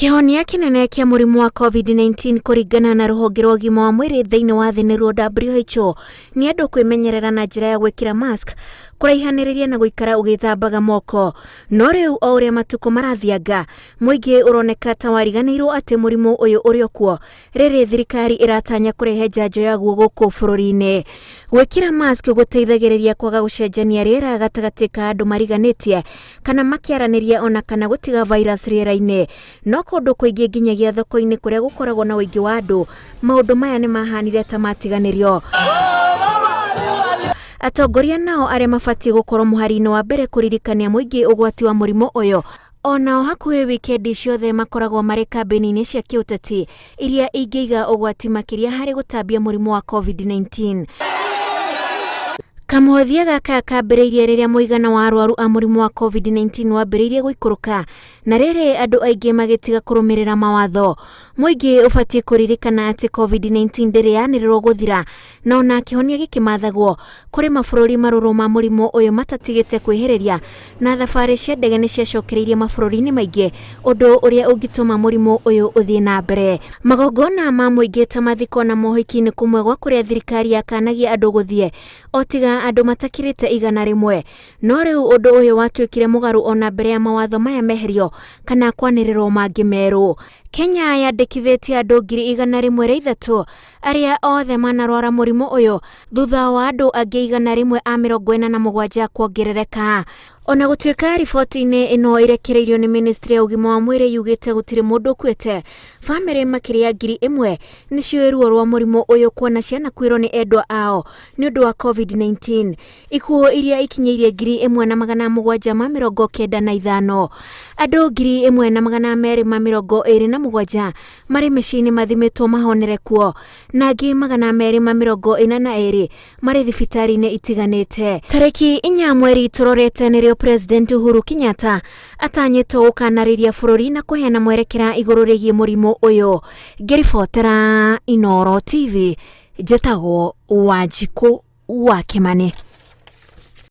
Kĩhonia kĩnene kĩa mũrimũ wa COVID-19 kũringana na rũhonge rwa ũgima wa mwĩrĩ thĩinĩ wa thĩ nĩruo WHO nĩ andũ kwĩmenyerera na njĩra ya gwĩkĩra mask, kũraihanĩrĩria na gũikara ũgĩthambaga moko. No rĩu o ũrĩa matukũ marathianga, mũingĩ ũroneka ta wariganĩirwo atĩ mũrimũ ũyũ ũrĩ o kuo rĩrĩ thirikari ĩratanya kũrehe njanjo yaguo gũkũ bũrũri-inĩ. Gwĩkĩra mask gũteithagĩrĩria kwaga gũcenjania rĩera gatagatĩ ka andũ mariganĩtie kana makĩaranĩria ona kana gũtiga virus rĩera-inĩ. No kũndũ kũingĩ nginyagia thoko-inĩ kũrĩa gũkoragwo na ũingĩ wa andũ, maũndũ maya nĩ mahanire ta matiganĩrio. Atongoria nao arĩa mabatiĩ gũkorwo mũhari-inĩ wa mbere kũririkania mũingĩ ũgwati wa mũrimũ ũyũ, o nao hakuhĩ wikendi ciothe makoragwo marĩ kambĩni-inĩ cia kĩũteti iria ingĩiga ũgwati makĩria harĩ gũtambia mũrimũ wa COVID-19. Kamũhũthia gaka kambĩrĩirie rĩrĩa mũigana wa arwaru a mũrimũ wa COVID-19 wambĩrĩirie gũikũrũka na rĩrĩ andũ aingĩ magĩtiga kũrũmĩrĩra mawatho. Mũingĩ ũbatiĩ kũririkana atĩ COVID-19 ndĩrĩ yanĩrĩrwo gũthira na ona kĩhonia gĩkĩmathagwo kũrĩ mabũrũri marũrũ ma mũrimũ ũyũ matatigĩte kwĩhĩrĩria na thabarĩ cia ndege nĩ ciacokereirie mabũrũri-inĩ maingĩ ũndũ ũrĩa ũngĩtũma mũrimũ ũyũ ũthiĩ na mbere. Magongona ma mũingĩ ta mathiko na mohiki nĩ kũmwe gwa kũrĩa thirikari yakanagia andũ gũthiĩ o tiga andũ matakĩrĩte 100. No rĩu ũndũ ũyũ watuĩkire mũgarũ ona mbere ya mawatho maya meherio kana kwanĩrĩrwo mangĩ merũ. Kenya yandĩkithĩtie andũ 103,000 arĩa othe manarwara mũrimũ ũyũ thutha wa andũ angĩ 147 kuongerereka. Ona gũtuĩka riboti-inĩ ĩno ĩrekereirio nĩ ministry ya ũgima wa mwĩrĩ yugĩte gũtirĩ mũndũ ũkuĩte, bamĩrĩ makĩria ya 1000 nĩciũĩ ruo rwa mũrimũ ũyũ kuona cianakuĩrwo nĩ endwa ao nĩ ũndũ wa COVID-19. Ikuũ iria ikinyĩirie 1795. Andũ 1227 marĩ mĩciĩ-inĩ mathimĩtwo mahonere kuo na angĩ 242 marĩ thibitarĩ-inĩ itiganĩte. Tarĩki 4 mweri tũrorete nĩrĩo President Uhuru Kenyatta atanyĩtwo gũkanarĩria bũrũri na kũheana mwerekera igũrũ rĩgiĩ mũrimũ ũyũ. Ngĩribotera Inooro TV, njĩtagwo Wanjikũ wa Kĩmani.